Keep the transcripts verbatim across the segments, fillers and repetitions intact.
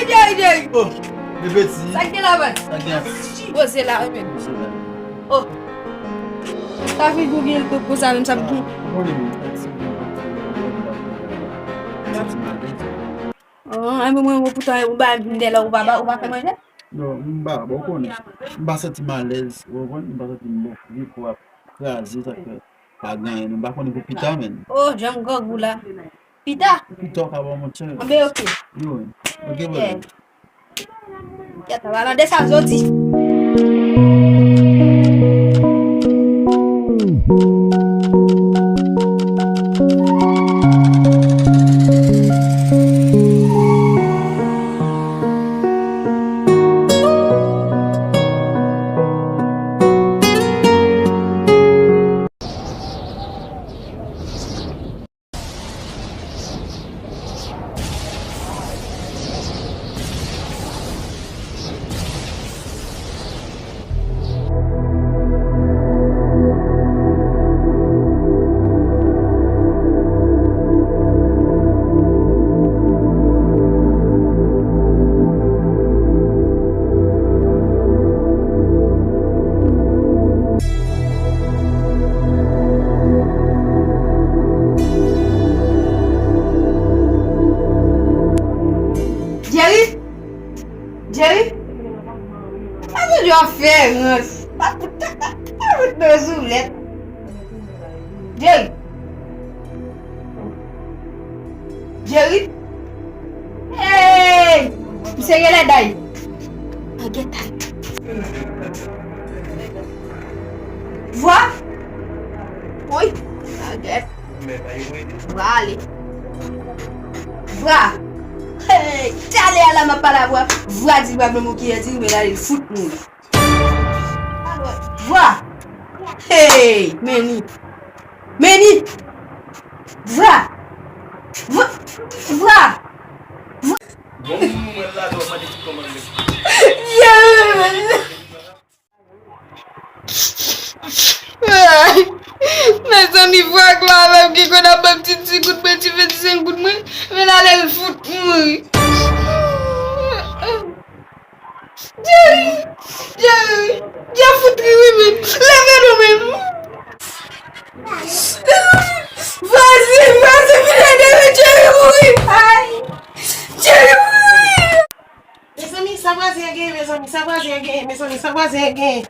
Jerry, Jerry. Oh, Bebe ti. Sa k gen la, baz? Sa k gen? Poze la, wi, men. Poze la. Oh. Sa figi w gen l konsa menm, sa m gen. Oh, e mwen, mwen, mwen, poutan, ou ba vin dèlè, ou pa ba, ou pa fè manje? Non, m pa, bon, ou konnen. M pa santi m alèz, ou konprann? M pa santi m bon. Gen kò ap kraze, sa k fè pa gen anyen. M pa konnen pou pita, menn. Oh, jan m grangou la. Pita? Pita, w ka ba w, monchè. Anben, oke. Yo, oke, brother. Kèt, a pa tande sa m soti. Jerry? Jerry? Sa se yon fè rans. Pa fout, pa fout nan zoulèt. Jerry. Jerry. Hey! Misye gen lè day. A gèt. Vwa. Woy. A gèt. Vwa ale. Vwa. Hey! Talè a la m ap pale a Vwa. Vwa di l pa vle mouri, di l men ale l fout mouri. Vwa! Hey! Meni! Meni! Vwa! Vwa! Vwa! Vwa! Bon, mwen la, mwen pa di kòman. Mezanmi, Vwa k la avè m ki konn ap ban m ti, ti kout mwen, ti vennsenk kout mwen, men l ale l fout mouri. Jerry! Jerry! Jerry fout ri wi, men. Leve non, men. Vwazen, vwazen, vin ede m, Jerry mouri. Ay! Jerry mouri! Mezanmi, sa vwazen an genyen, mezanmi, sa vwazen an genyen, mezanmi, sa vwazen an genyen.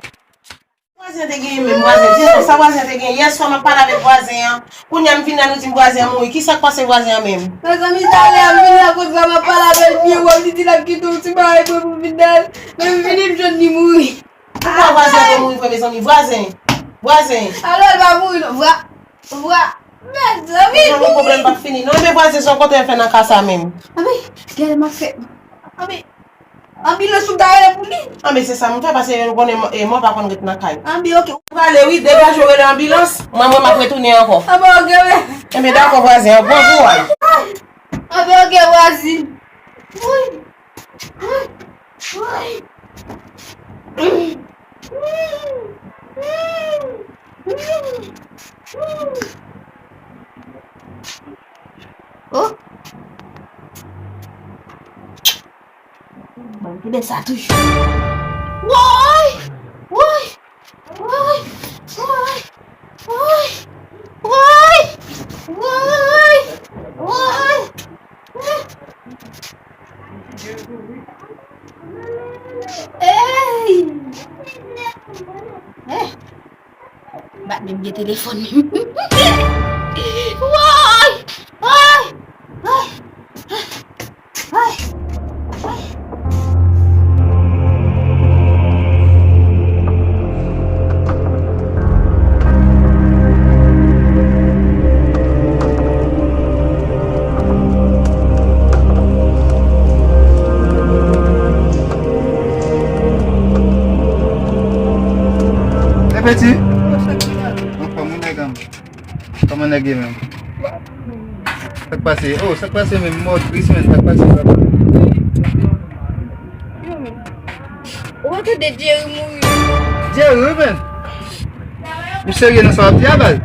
Vwazen te genyen menm, vwazen. Di non, sa vwazen te genyen? Yèswa m ap pale avèk vwazen an. Kounye a m vin la, nou di m vwazen an mouri. Kisa k pase vwazen an menm? Mezanmi, talè a m vin la, kote sa m ap pale avè l byen wè, li di l ap kite yon ti bagay pou m vin la. Men m vini, m jwenn li mouri. Poukwa vwazen an te mouri vre, mezanmi? Vwazen! Vwazen! Alò, l pa mouri non. Vwa, vwa, mezanmi! Mezanmi, pwoblèm p ap fini non. Ebyen vwazen, se yon kote fè nan ka sa menm. Anben, gade m ap fè. Anben, Anbilans ou ta rele pou li? Anben se sa m fè, paske nou konnen mò, e, mò pa konn ret nan kay. Anben, oke. Ou prale wi, degaje w rele anbilans. Mwen, mwen, m ap retounen ankò. Anben, oke, men. Enben, dakò, vwazen an, bon kouraj. Anben, oke, vwazin. Woy. Woy. Woy. Oh. Ban m tande sa toujou. Woy! Woy! Woy! Ey! Eh! M pa t menm gen telefòn menm. Woy! Woy! Woy! Woy! Woy! Hey, piti. Anfòm, wi, nèg an. Kòman nèg ye menm? Sa k pase? Oh, sa k pase menm? Mò tris, menm. Sa k pase, papa? Yo, menm. Ou pa tande Jerry mouri? Jerry, wi, menm. Ou serye nan sa w ap di a, baz?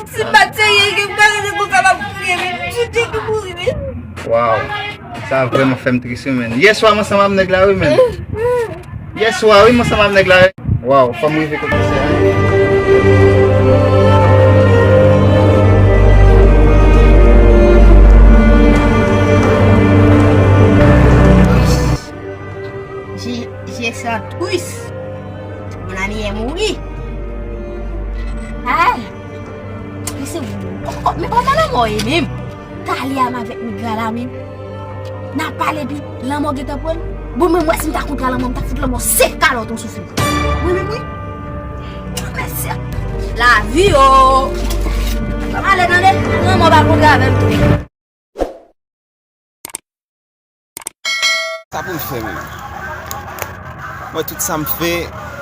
Si m pa t serye, gen bagay de konsa m ap kriye, men. Jerry mouri, men. Waw, sa vrèman fè m tris wi, menn. Yèswa m ansanm ak nèg la wi, menn. Yèswa wi, m ansanm ak nèg la. Waw, fò m rive kote sa. Je, je sens triste. Mon ami est mouri. Ay, men se, men kòman lanmò ye menm? Talè a m avèk nèg la la menm. N ap pale epi lanmò gentan pran l. Bon, mwen, mwen, si m ta kontra lanmò, m ta fout lanmò sèk kalòt yon soufle. Mwen menm, wi. Mesye. Lavi, o. Ale, tande, lanmò pa kontre avè m. Sa pou m fè menm? Mwen, tout sa m fè,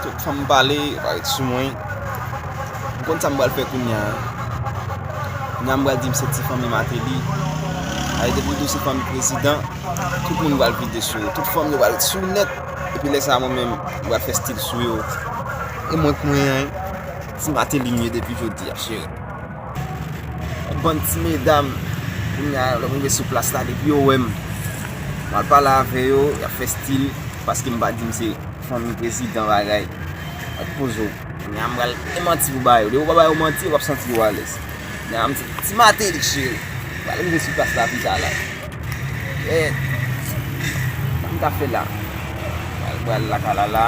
tout fanm m pale, yo pa ret sou mwen. M konn sa m pral fè kounye a. Kounye a m pral di m se ti fanmi Martelly. Ay, depi w di w se fanmi prezidan, tout moun pral vide sou ou. Tout fanm yo pral ret sou ou nèt. Epi lè sa a, mwen menm, m pral fè stil sou yo. E mwen k mwen an, ti Martelly m ye depi jodi a, cheri. Bann ti medam, kounye a, lè m rive sou plas la, depi yo wè m, m al pale avè yo, y ap fè stil, paske m pa di m se fanmi prezidan bagay. Mèt poze w. Kounye a, m pral gen manti pou ba yo. Depi w pa ba yo manti, w ap santi yo alèz. Kounye a, m di, ti Martelly, cheri. M pral rive sou plas la pita la. Yèt. Sa m ka fè la? M al pral lakay la la.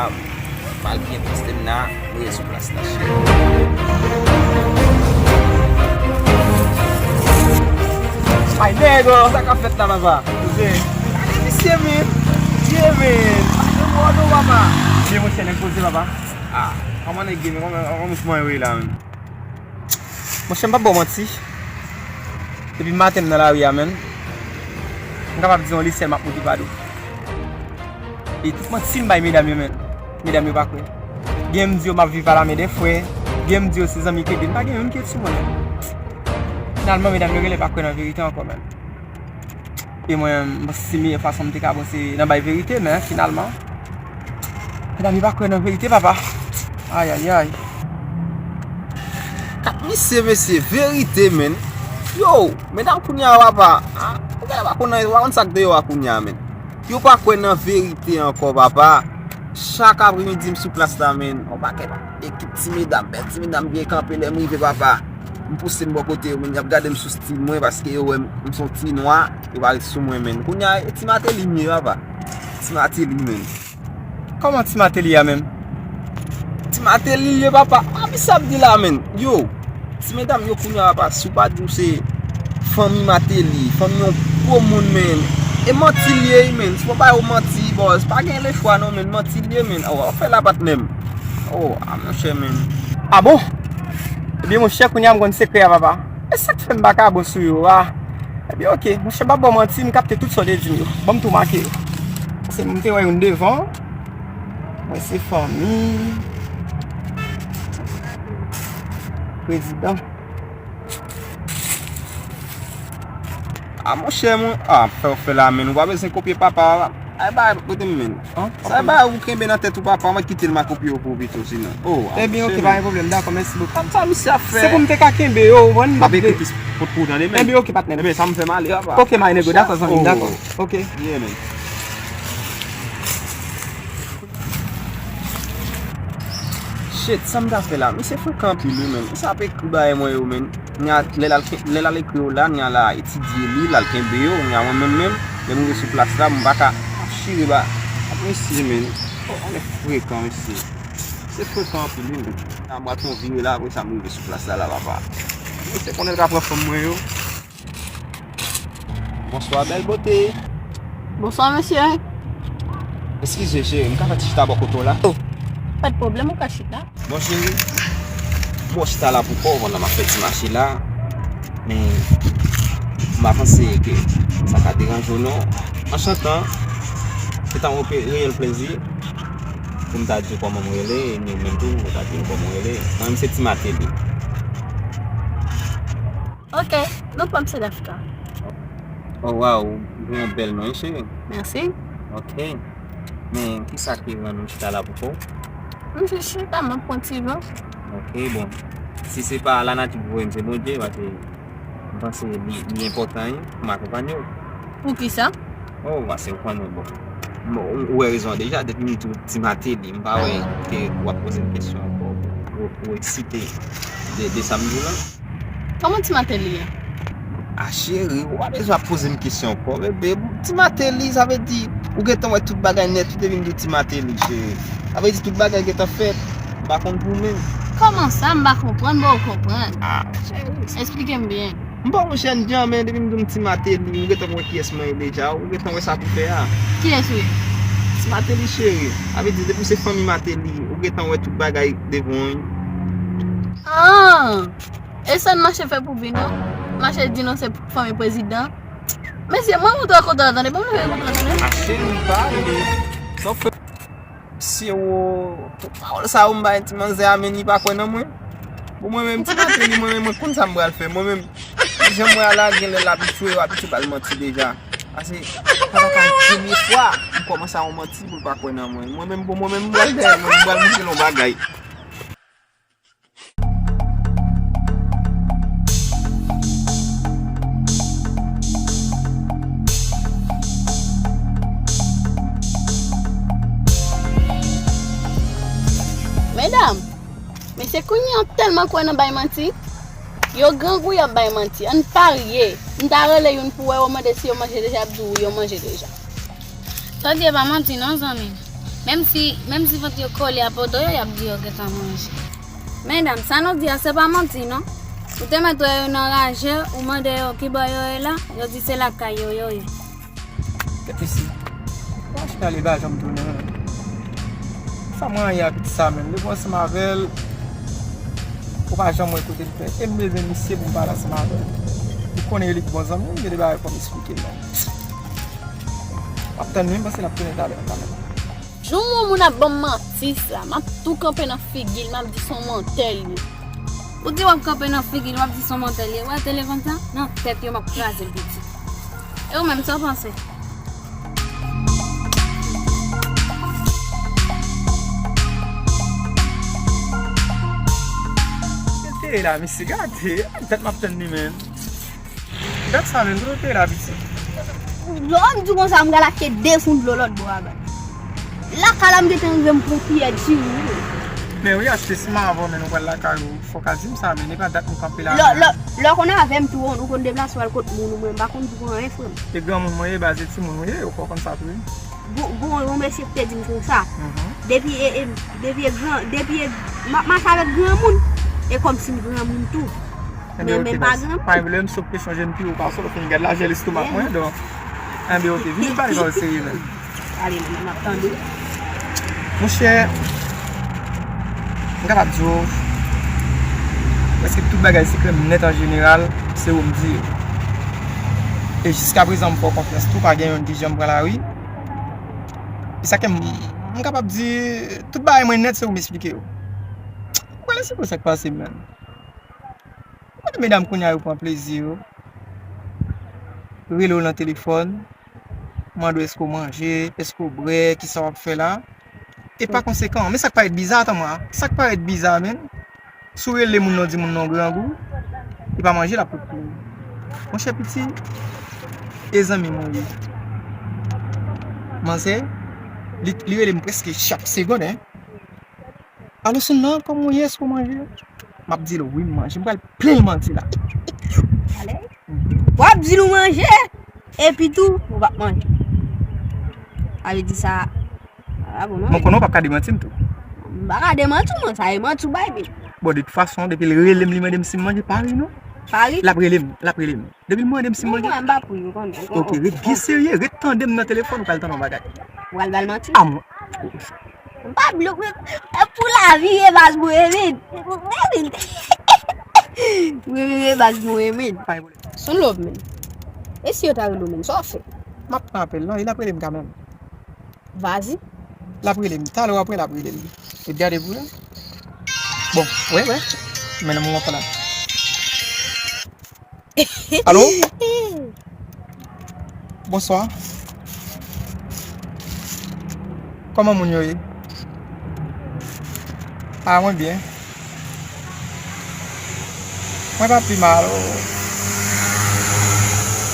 M al byen poste m la. Mwen sou plas la, cheri. Ay, nèg, sa k ap fèt la, papa? Koze. Gade misye, men. Ye, men. Yo mò nou, papa. Ye, monchè, nèg poze, papa. Ah, kòman nèg ye, men? Kòman, kòman mouvman yo ye la, men? Monchè, m p ap ba w manti. Depi maten m nan lari a, menn. M kapab di yon lisèl m ap moute padou. E tout manti m bay medam yo, menn. Medam yo pa kwè. Gen m di yo m ap viv a la men dè frè. Gen m di yo se zanmi k ede m. Pa gen youn ki ret sou mwen, menn. Finalman, medam yo genlè pa kwè nan verite ankò, menn. E mwen, m panse se meyè fason m te ka bon se nan bay verite, men finalman, medam yo pa kwè nan verite, papa. Ayayay. Kat misye, mesye, verite, menn. Yo, medam kounye a, papa. Ah, ou genlè pa konn, ou pa konn sa k deyò a kounye a, menn. Yo pa kwè nan verite ankò, papa. Chak apremidi, m sou plas la, menn. On pakèt ekip ti medam, bèl ti medam byen kanpe lè m rive, papa. M pouse m bò kote yo, menn, y ap gade m sou stil mwen, paske yo wè m, m se yon ti nwa, yo pa ret sou mwen, menn. Kounye a, e ti Martelly m ye, papa. Ti Martelly, menn. Kòman ti Martelly a menm? Ti Martelly l ye, papa. A, misye ap di la, menn. Yo, ti medam yo kounye a, papa, si w pa di w se fanmi Martelly, fanmi yon gwo moun, menn. E manti l ye, wi, menn. Si w pa ba yo manti, bòz, pa gen lechwa, non, menn. Manti l ye, menn. Oh, w ap fè la, patnè m. Oh, a, monchè, menn. A bon? Ebyen, monchè, kounye a m konn sekrè a, papa. E sa k fè m pa ka bon sou yo a? Ebyen, oke, monchè, m p ap ba w manti, m kapte tout sa w te di m yo. Ban m tou make yo. Se m te wè youn devan. Mwen se fanmi prezidan. A, monchè, mwen, a, fè w fè la, menn. Ou pa bezwen kopye papa. Ay, ba, kote m, menn? Sa e ba ou kenbe nan tèt ou, papa, mwen kite l, m a kopye yo pou ou pito, sinon. Oh, a, ebyen, oke, pa gen pwoblèm, dakò, mèsi bokou. Sa misye ap fè? Se pou m te ka kenbe yo, ou konprann? M ap ekri plis pot pou ou tande, menn. Ebyen, oke, patnè. Ebyen, sa m fè m ale, papa. Oke, my nigga, dakò, zanmi m, dakò. Oke. Yeah, menn. Shit, sa m ta fè la? Misye frekan anpil, wi, menn. Misye ap ekri bagay mwen yo, menn. Nya, lè l al ke-, lè l al ekri yo la, nya l al etidye li, l al kenbe yo, nya mwen menm menm, lè m rive sou plas la, m pa ka ap chire ba, ap mesye, menn. Oh, on nèg frekan, mesye. Se frekan anpil, wi, menn. Nya m pral fè yon vire la, apre sa m rive sou plas la, la, papa. Mesye konnen l ka pran fanm mwen yo. Bonswa, bèl bote. Bonswa, mesye. Eskize, cheri, m ka fè ti chita bò kote w la? Oh, pa t pwoblèm, ou ka chita. Bon, cheri, bon, chita la pou kò w pandan m ap fè ti mache la. Men, m pa panse ke sa ka deranje w, non. An chantan, se ta yon pe-, reyèl plezi pou m ta di w kòman m rele, e nou menm tou, ou ta di m kòman w rele. Mwen menm, se Ti Mateli. Ok, non pa m se Dafka. Oh, waw, ou gen yon bèl non, wi, cheri. Mèsi. Ok. Men, kisa ki rann nou chita la pou kò w? M jis chita, m ap pran ti van. Ok, bon. Si se pa lanati ki voye m, se Bondye, paske m panse li, li enpòtan, wi, pou m akonpanye w. Poukisa? Oh, paske ou konnen, bon. Bon, ou wè rezon deja, depi m di w Ti Mateli, m pa wè ke w ap poze m kesyon ankò. Ou, ou eksite de, de sa m di w la. Kòman Ti Mateli ye? A cheri, ou pa bezwen ap poze m kesyon ankò, bebe. Ti Mateli, sa vle di, ou gentan wè tout bagay nèt, ou te vin di w Ti Mateli, cheri. Sa vle di tout bagay gentan fèt, m pa konn pou menm. Kòman sa? M pa konprann, bon, ou konprann. Ah, cheri. Eksplike m byen. M pa yon jèn jan, men depi m di w m Ti Mateli, ou gentan wè kiyès mwen ye deja, ou gentan wè sa pou fè a. Kiyès ou ye? Ti Mateli cheri, sa vle di depi w se fanmi Mateli, ou gentan wè tout bagay devan w. Ah! E sa n mache fè pou vin non? Mache di nou se fanmi prezidan. Mesye, mwen montre w kontan tande, bon mwen montre w kontan tande. A cheri, pa ale. Sa w fè? Mesye, wo, tout pawòl sa yo m bay ti manzè a, men li pa kwè nan mwen. Bon, mwen menm, Ti Mateli, mwen menm, mwen konn sa m pral fè. Mwen menm, jan mwen a la, genlè l abitye, yo abitye ba l manti deja. Paske, sa pa ka premye fwa m kòmanse a yon manti pou l pa kwè nan mwen. Mwen menm, bon, mwen menm, m pral dèyè mwen, m pral montre l yon bagay. Medam, mesye kounye an tèlman kwè nan bay manti. Yo grangou y ap bay manti. Ann parye. M ta rele youn pou wè yo mande si yo manje deja, y ap di w wi yo manje deja. Sa w di a pa manti non zanmi. Menm si, menm si vant yo kole a poto yo, y ap di yo gentan manje. Medam, sa nou di a se pa manti non. Ou te mèt wè yo nan raje, ou mande yo kibò yo ye la, yo di se lakay yo yo ye. Kèt isi. Ou pa chita li pa janm tounen menm. Sa mwen ye a pitit sa menm. Depi w ansanm avè l, ou pa janm wè kote l fè. E m bezwen misye pou m pale ansanm avè l. Ou konnen li k bon zanmi m, gen de bagay fò m esplike l non. M ap tann li, m panse l ap tounen talè an kanmenm. Jou yon moun ap ban m manti sa, m ap tou kanpe nan figi l, m ap di se yon mantè l ye. Ou di w ap kanpe nan figi l, w ap di se yon mantè l ye. Ou wè telefòn sa? Nan tèt yo m ap kraze l pitit. E ou menm, sa w panse? Tete la, mesye, gade, ak dat m ap tann li menm. Dat sa menm, kote w te ye la, pitit? Lè w di konsa, m pral achte de fon dlo lòt bò a bay. Lakay la, m gentan rive, m pran kiyè di wi. Men wi, achte siman avan, men nou pral lakay ou. Fò w ka di m sa, men e pa dat m kanpe la. Lè, lè, lè w konn avè m tou, ou konn deplase w al kot moun ou, mwen m pa konn di w anyen, frè m. E granmoun mwen ye, baz e timoun ou ye, ou fò w konn sa tou wi. Gon, gon yon mesye ki te di m konsa. Depi e, e, depi e gran, depi e, m ap mache avèk granmoun, e kòmsi m granmoun tou. Men, men m pa granmoun. Pa gen pwoblèm, sòf kesyon jèn pi ou pa sòf, fin gad lajè lestomak mwen, donk. Enben, oke, vini pale sa w serye menm. Ale, m ap tande. Monchè, m kapab di w, prèske tout bagay sekrè m nèt an jeneral, se ou m di yo. E jiskaprezan, m fè w konfyans tou, pa gen youn ki janm pran lari. E sa ke m, m kapab di, tout bagay mwen nèt, se ou m esplike yo. Ou konnen se pou sa k pase m menm. Ou konnen medam kounye a yo pran plezi yo. Rele w nan telefòn, mande w èske w manje, èske w bwè, kisa w ap fè la. E pa konsekan, men sa k parèt biza, tann mwen, sa k parèt biza, menm, si w rele moun nan, w di moun nan w grangou, e pa manje l ap pot pou ou. Monchè piti, e zanmi m ou ye. Manzè, li, li rele m prèske chak segonn, en. Alo, Soun nan, kòman w ye? Èske w manje? M ap di l wi, m manje. M pral plen l manti la. W ap di l ou manje, epi tou, ou p ap manje. Sa vle di sa, a bon non. Mwen konnen w p ap ka demanti m tou. M pa ka demanti w, mwen, sa e manti w bay, men. Bon, de tout fason, depi l rele m, li mande m si m manje, pa ri non. Pa ri? L ap rele m, l ap rele m. Depi l mande m si m manje. Mwen, m pa pou yo, konnen. Ok, ret byen serye, ret tande m nan telefòn, ou pral tande yon bagay. Ou pral ba l manti? A mwen. M pa blo, e pou lavi, e baz mwen, e men. Mwen, mwen, e baz mwen, e men. Son love, men. E si yo ta rele w, men, sa w fè? M ap pran apèl lan, e l ap rele m kanmenm. Vazi. L ap rele m. Talè w ap wè l ap rele m. E gade pou la. Bon, wè, wè. Men nan moman pa la. Alo? Bonswa. Kòman moun yo ye? A, mwen byen. Mwen pa pi mal.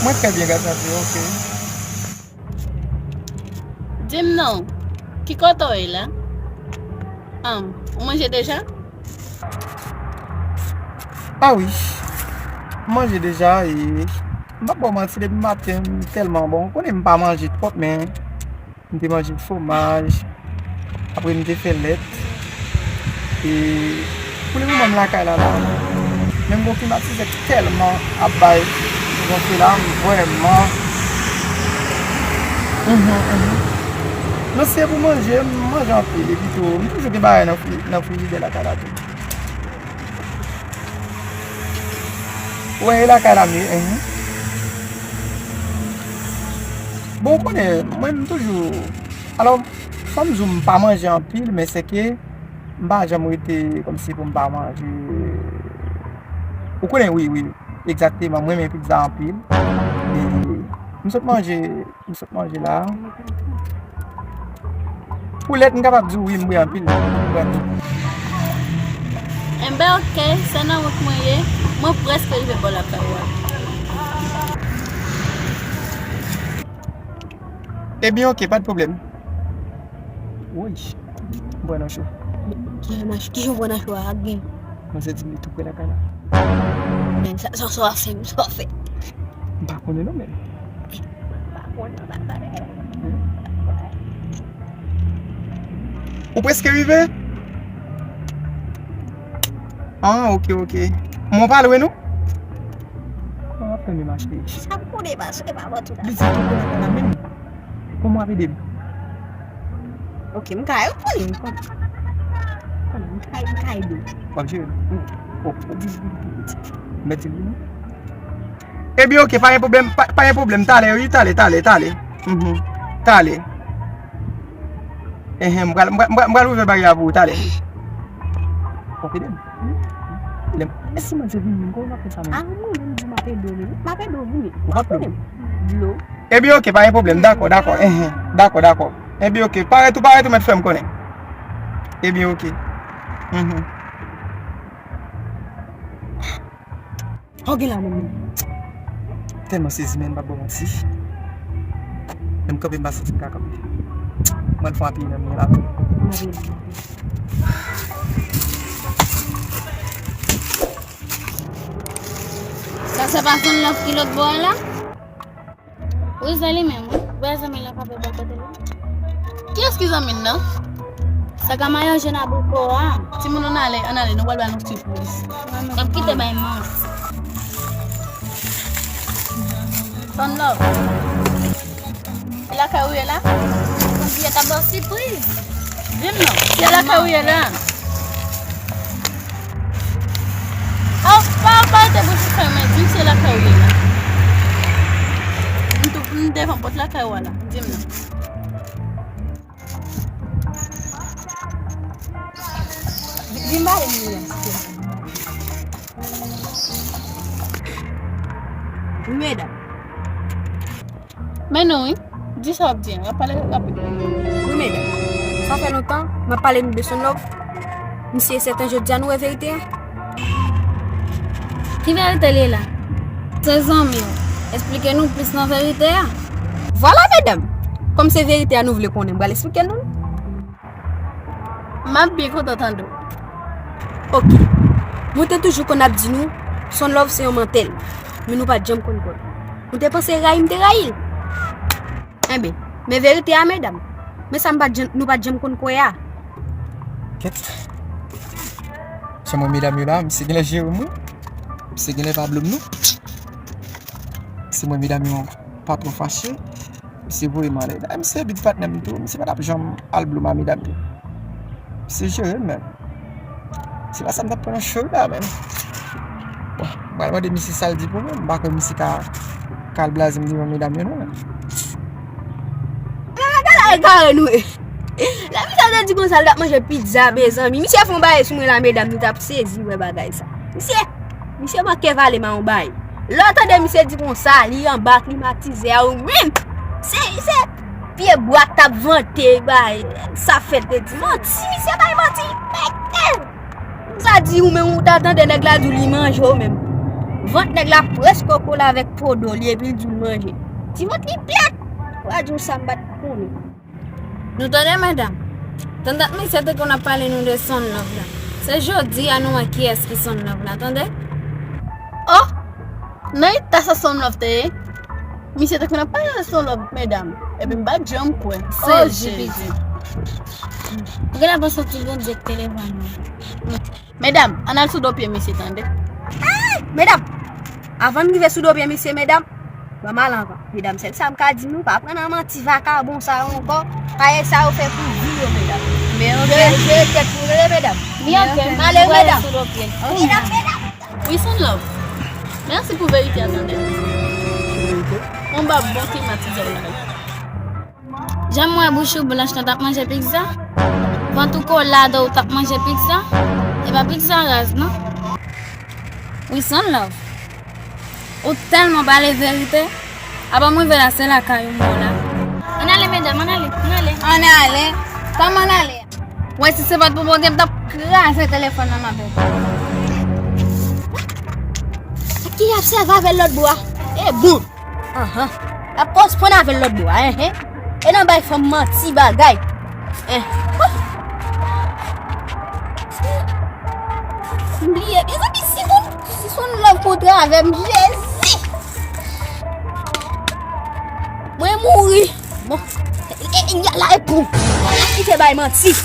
Mwen trè byen, gras a Dye, ok. Di m non, ki kote w ye la? An, ou manje deja? Ah wi, m manje deja e m p ap ba w manti, depi maten m tèlman bon. Ou konnen m pa manje twòp, men m te manje fwomaj, apre m te fè lèt. E pou lemoman m lakay la la, men m gon klimatizè ki tèlman ap bay yon fè la, m vrèman. Mhm, mhm. Non, se pou manje, m manje anpil, epi tou, m toujou gen bagay nan fri-, nan frijidè lakay la tou. Ou wè, e lakay la m ye, mhm. Bon, ou konnen, mwen, m toujou, alò, fò m di w, m pa manje anpil, men se ke m pa janm rete kòmsi pou m pa manje. Ou konnen, wi, wi, egzakteman, m renmen pizza anpil. E m sot manje, m sot manje la. Pou lèt, m kapab di w wi, m bwè anpil. M bwè anpil. Enben, oke, se nan wout mwen ye. Mwen prèske rive bò lakay ou a. Ebyen, oke, pa de pwoblèm. Woy, m pran nan cho. Ki jan w pran nan cho a, ak gen? Manzè di m li tou pre lakay la. Men sa, sa, sa w ap fè, sa w ap fè. M pa konnen non, men. M pa konnen, m pa konnen. Ou prèske rive? Ah, oke, oke. Mwen pa lwen non. Mwen ap tann mache. Sa m konnen pa, se pa bon tout. Li di tou pre lakay la menm. Kòman w ap ede m? Oke, m ka reponn li, m konnen. M konnen, m ka, m ka ede w. W ap jere? Wi. Oh, oh. Mèt di li non. Ebyen, oke, pa gen pwoblèm, pa, pa gen pwoblèm. Talè, wi, talè, talè, talè. Mhm. Talè. Enhen, m pral, m pral, m pral, m pral ouvè baryè a pou ou talè. W ap ede m? Lè m, e si mwen se vini, kòman w ap fè sa menm? A, mwen menm di m ap ede w, men. M ap ede w vini. Ou p ap ede m? Dlo. Ebyen, oke, pa gen pwoblèm. Dakò, dakò. Enhen. Dakò, dakò. Ebyen, oke. Parèt ou parèt ou mèt fè m konnen. Ebyen, oke. Mhm. Fò w gen la menm, menm. Tèlman sezi, men m p ap ba w manti. Menm kanpe, m pa santi m ka kanpe. Mwen fè yon apiye nan men la. Sa se pa Son Love ki lòt bò a la? Wi, se li menm, wi. Wè zanmi l ap ape bò kote l. Kiyès ki zanmi l nan? Sa ka mayo jèn abriko a. Timoun, ann ale, ann ale, nou pral ba nou sipriz. N ap kite bay manti. Son Love. Se lakay ou ye la? Konbyen ta ba w sipriz? Di m non, se lakay ou ye la? A, pa, pa rete bouch ou fèmen, di m se lakay ou ye la. M tou, m devan pòt lakay ou a la, di m non. Vin pale m wi. Wi, medam. Men non wi, di sa w ap di an, w ap pale rapid. Wi, medam. Sa fè lontan, m ap pale nou de Son Love. Misye sèten jodi a nou wè verite a. Ki verite li la? Se zanmi w. Esplike nou plis nan verite a. Vwala, medam. Kòm se verite a nou vle konnen, m pral esplike nou l. M ap byen kontan tande w. Oke. Mwen te toujou konn ap di nou, Son Love se yon mantèl. Men nou pa t janm konn kwè l. Nou te panse rayi m te rayi l. Enben, men verite a, medam. Men sa m pa t janm, nou pa t janm konn kwè a. Kèt. Jan mwen medam yo la, misye genlè jere m wi. Misye genlè pa blo m non. Se mwen medam yo pa twò fache. Misye voye m anlè. Dayè misye bit patnè m tou. Misye pa t ap janm al blo m a medam yo. Misye jere m menm. Se pa sa m t ap pran nan cho la menm. Bon, m pral mande misye sa l di pou mwen. M pa kwè misye ka, ka al blaze m devan medam yo non menm. Gade la, egare nou ye. Lè misye te di konsa, l t ap manje pizza, mezanmi. Misye fè yon bagay sou mwen la, medam, nou t ap sezi wè bagay sa. Misye, misye manke vale m a yon bagay. Lè w tande misye di konsa, li anba klimatizè a, ou menm. Se, se pye bwa k t ap vante, bay, sa fèt de di manti, misye bay manti, mètèl. Sa di ou menm, ou ta tande nèg la di w li manje w menm. Vant nèg la prèske kole avèk po do li, epi l di w l manje. Ti vant li plat. Ou a di w sa m pa t konnen. Nou tande, medam? Tandat misye te konn ap pale nou de Son Love la. Se jodi a nou wè kiyès ki Son Love la, tande? Oh! Nan eta sa Son Love te ye, misye te konn ap pale de Son Love, medam. Epi m pa t janm kwè. Oh, Jezi. Ou gen la panse tout Bondye k te leve nou. Medam, ann al sou do pye misye, tande. Ay, medam, avan n rive sou do pye misye, medam, ban m al anvan. Medam, sèl sa m ka di nou, pa pran nan manti vakabon sa yo ankò. Payèj sa yo fè pou vi yo, medam. Men ok. Jere, jere tèt nou, tande, medam. Men ok. M ale, medam. Medam, medam. Wi, Son Love. Mèsi pou verite a, tande. Verite? Yon ba bon klimatize w la. Jan m wè bouch ou blanch nan t ap manje pizza? Vant ou kola dan w t ap manje pizza? E pa pizza raz, non. Wi, Son Love. Ou tèlman pale verite. Apa m rive la, se lakay ou m wè w la. Ann ale, medam, ann ale, ann ale. Ann ale? Kòman ann ale? Wè, si se pa t pou Bondye, m t ap kraze telefòn nan, ma belle. Ki ap sèvi avè l lòt bò a? E bon. Anhan. L ap kòspon avè l lòt bò a, enhen. E nan bay fanm manti bagay. Eh. M bliye. Mezanmi, si Son, si Son Love kontre avè m, Jezi! Mwen mouri. Bon. E, e, e, la, e pou. Kite bay manti.